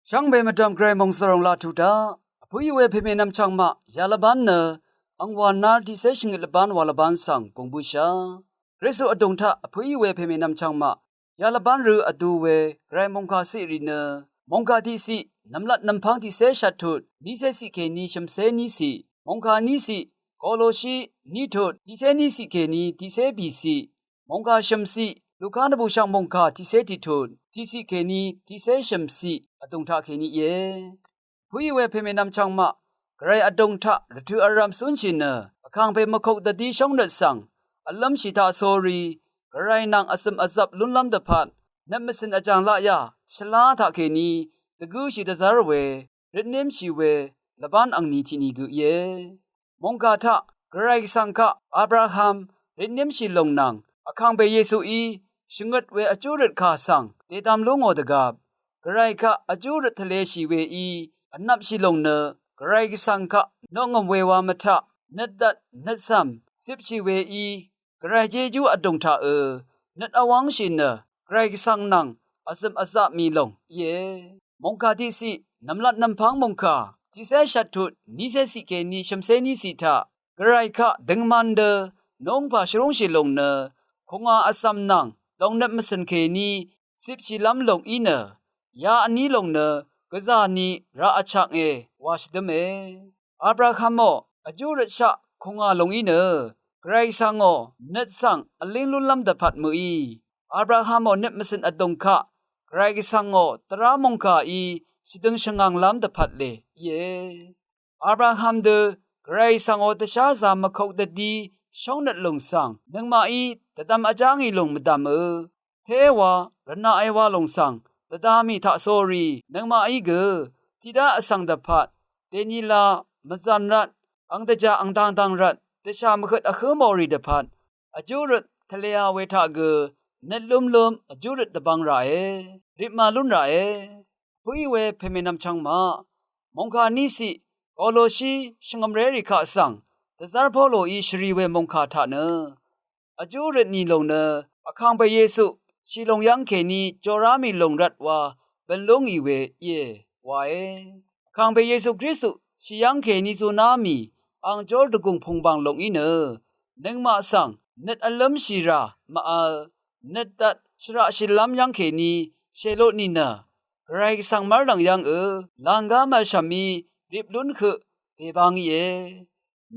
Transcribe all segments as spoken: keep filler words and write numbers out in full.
Shvngbe mvdv̀m Gvray mòngsvròng laq tuq daq, vpǿí we pèmènvm chvngmaq yalvbán nø, ang wà nár tiqcé shvngøt lvbán wà lvbán svng gùng bǿshà. Kristu vdùng taq vpǿí we pèmènvm chvngmaq yalvbán rø vdu we Gvray mòngkà ciq rì nø, mòngkà tiqciq, nv̀mlat nv̀mpv́ng tiqcé shvttut nícé ciq kèní shv̀mcé níciq, mòngkà níciq, Koloshi nítut tiqcé níciq kèní tiqcé bìciq, mòngkà shv̀mciq, Luka nvbùshv̀ng mòngkà tiqcé tiqtut tiqciq kèní tiqcé shv̀mciq vdùng taq kèní íe. Vpǿí we pèmènvm chvngmaq Gvray vdùng taq rvtø̀ vrv̀m cúnshì nø, vkàngpè mvkok dvdí shóngnøt svng vlǿmshì taqsórí, Gvray nvng vzø̀m vzvp lúnlv́m dvpvt nøt mvcø̀n vjàng laqyà shvlá taqkèní dvgǿshì dvzv́r we, røtnémshì we lvbán angni tiqni gø íe. Mòngkà taq Gvray Gvsvng kaq Abraham røtnémshì lòng nvng vkàngpè Yesuí shvngøt we vjú røt kà svng dèdvm lú ngò dvgvp, Gvray kaq vjú røt tvleshì weí vnvpshì lòng nø, Gvray Gvsvng kaq noqngø̀m we wa mvtaq nøtdvt nøtsv̀m zipshì weí, Gvray jejú vdùng taqø nøt vwv́ngshì nø, Gvray Gvsvng nvng vzø̀m vzaq mì lòng íe. Mòngkà tiqciq, nv̀mlat nv̀mpv́ng mòngkà tiqcé shvttut nícé ciq kèní shv̀mcé níciq taq, Gvray kaq døngman dø núngpà shvrúngshì lòng nø, kùngà vcv̀m nvng lòng nøt mvcø̀n kèní zipshìlv́m lòng í nø, ya vní lòng nø gvzà ni raq vchaknge wa shvdǿme. Abrahamò vjú røtshaq kùngà lòng í nø, Gvray Gvsvngò nøt svng vlíng lúnlv́m dvpvt mø̀í, Abrahamò nøt mvcø̀n vdùng kaq Gvray Gvsvngò dvrá mòngkàí shvdøng shvngànglv́m dvpvt lè íe. Abraham dø Gvray Gvsvngò dvsházā mvkok dvdí shóngnøt lòng svng nøngmaqí dvdvm vjá ngì lòng mvdv̀mø, téwa rvnaqe wa lòng svng dvda mì taqsórí nøngmaqí gø tiqdá vsvng dvpvt, dènila mvzv̀n rvt, ang dvjà ang dangdang rvt, dvshà mvhøt vhǿ mòrì dvpvt vjú røt tvlea we taq gø nøt lúmlúm vjú røt dvbvng ràe, ritma lún ràe. Vpǿí we pèmènvm chvngmaq mòngkà níciq, Koloshi shvngø̀mré rì kaq svng dvzv́r Poloí shvrì we mòngkà taq nø, vjú røt nì lòng nø vkàngpè Yesu shì lòng yv́ng kèní jorá mì lòng rvt wa bø̀n lú ngì we íe wae. Vkàngpè Yesu Kristu shì yv́ng kèní zuná mì ang jól dvgùng pùngbàng lòng í nø, nøngmaq svng nøt vlǿmshì rà mvvl, nøtdvt shvraqshìlv́m yv́ng kèní shèlutnì nø, Gvray Gvsvng mv́rdv̀ng yv́ngø làngá mv̀lshv̀m mì rip lún høq dèbang íe.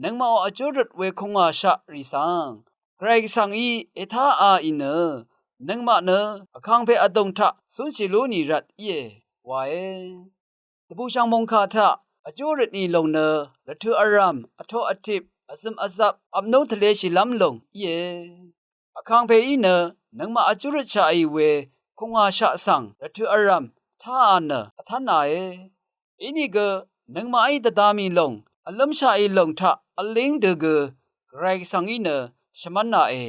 Nøngmaqò vjú røt we kùngàshaq rì svng Gvray Gvsvngí ètáa ì nø, nøngmaq nø vkàngpè vdùng taq cúnshì lú nì rvt íe wae. Dvbùshv̀ng mòngkà taq vjú røt nì lòng nø, rvtø̀ vrv̀m, vtoq vtip, vzø̀m vzvp, vpnúng tvleshìlv́m lòng íe. Vkàngpèí nø nøngmaq vjú røtshaqì we kùngàshaq svng rvtø̀ vrv̀m táā nø vtv́nāe. Inìgø nøngmaqí dvda mì lòng vlǿmshaqì lòng taq vlíng dø gø Gvray Gvsvngí nø shvmv́nāe,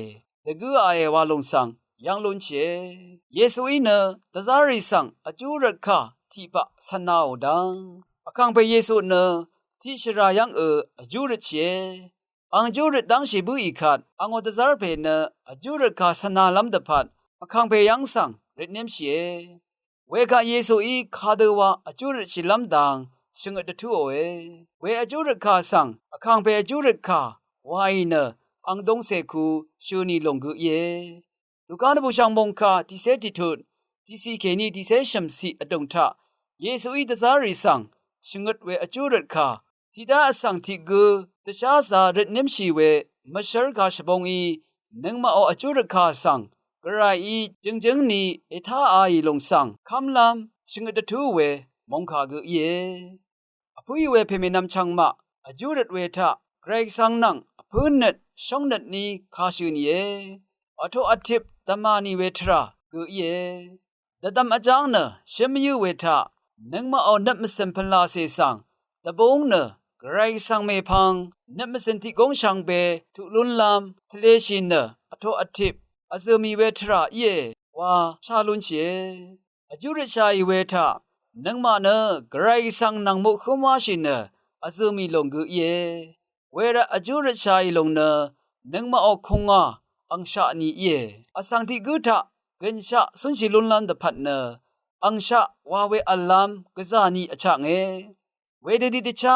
dvgǿāe wa lòng svng yv́ng lúnshìe. Yesuí nø dvzv́rrì svng vjú røt kà tiqpaq cv̀nāò dang, vkàngpè Yesu nø tiqshvrà yv́ngø vjú røtshìe. Ang jú røt dv́ngshì bǿì kvt angò dvzv́r pè nø vjú røt kà cv̀nālv́m dvpvt vkàngpè yv́ng svng røtnémshìe. Wekvt Yesuí kadø wa vjú røtshìlv́m dang shvngøt dvtúòe. We vjú røt kà svng vkàngpè vjú røt kà wàì nø ang dungcè ku shø̀ nì lòng gø íe. Luka nvbùshv̀ng mòngkà tiqcé tiqtut, tiqciq kèní tiqcé shv̀mciq vdùng taq Yesuí dvzv́rrì svng shvngøt we vjú røt kà tiqdá vsvng tiq gǿ dvsházā røtnǿmshì we mvshv́r kà shvbóng í, nøngmaqò vjú røt kà svng Gvrayí jø̀ngjǿng ni ètáāì lòng svng kv́mlv́m shvngøt dvtú we mòngkà gø íe. Vpǿì we pèmènvm chvngmaq vjú røt we taq Gvray Gvsvng nvng vpǿ nøt shóngnøt ní kà shø̀ nìe. Vtoq vtip dvmà nì we tvrà gø íe. Dvdvm vjáng nø shǿn mvyǿ we taq nøngmaqò nøt mvcø̀n pvlacè svng dvbúng nø Gvray Gvsvng mèpvng nøt mvcø̀n tiq gúng shvngbe tuq lúnlv́m tvleshì nø vtoq vtip vzø̀ mì we tvrà íe wa shá lúnshìe. Vjú røtshàì we taq nøngmaq nø Gvray Gvsvng nvng muqhǿm wáshì nø vzø̀ mì lòng gø íe. Wervt vjú røtshàì lòng nø nøngmaqò kùngà angshaq ni íe. Vsvng tiq gǿ taq gø̀nshaq cúnshì lúnlv́m dvpvt nø angshaq wa we v̀llv́m gvzà ni vchaknge. Wedø tiqdvchá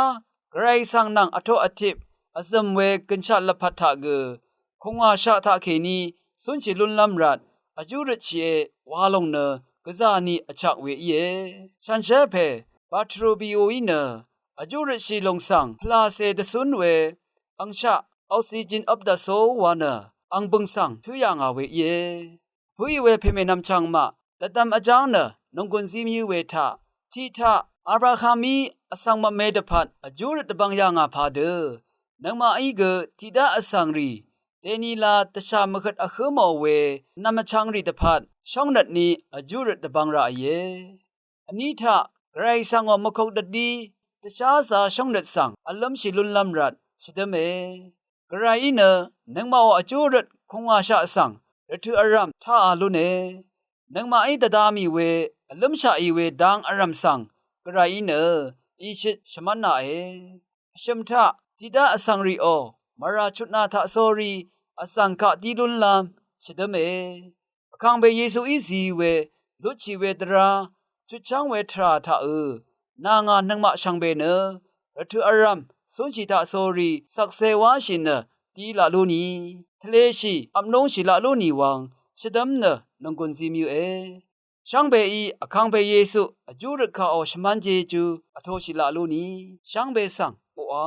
Gvray svng nvng vtoq vtip vzø̀m we gønshaq lvpat taq gø kòngwàshaq taqkèní cúnshì lúnlv́m rvt vjú røtshìe wa lòng nø gvzà ni vchak we íe. Shànshér pè Bartolomeoí nø vjú røtshì lòng svng pvlàcè dvcún we angshaq oxygen vp dvtso wa nø ang bø̀ng svng tǿ yà ngà we íe. Pǿì we pèmènvm chvngmaq dvdvm vjáng nø nònggùn zí mvyǿ we taq, tiq taq Abrahamí vsvng mvme dvpvt vjú røt dvbvng yà ngà padø nøngmaqí gø tiqdá vsvng rì dènila dvshà mvhøt vhǿ mò we nvm vchvng rì dvpvt shóngnøt ni vjú røt dvbvng ràìe. Vní taq Gvray svng ò mvkok dvdí dvsházā shóngnøt svng vlǿmshì lúnlv́m rvt shvdǿme. Gvrayí nø nøngmaqò vjú røt kùngwàshaq svng rvtø̀ vrv̀m táā lúne. Nøngmaqí dvda mì we vlǿmshaqì we dang vrv̀m svng Gvrayí nø ìshøt shvmv́nāe. Vshø̀m taq tiqdá vsvng rìò mvrà chutnā taqsórí vsvng kaq dí lúnlv́m shvdǿme. Vkàngpè Yesuí zi we lutshì we dvrá chutchv́ng we tvrà taqø̄ nà ngà nøngmaq shvngbe nø rvtø̀ vrv̀m cúnshì taqsórí shvkse wáshì nø dí laq lú ni, tvleshì vp núngshì laq lú nì wvng shvdǿm nø nònggùn zí mvyǿe. Shvngbeí Vkàngpè Yesu vjú røt kàò shvmv́n jejú vtoshì laq lú ni shvngbe svng oqà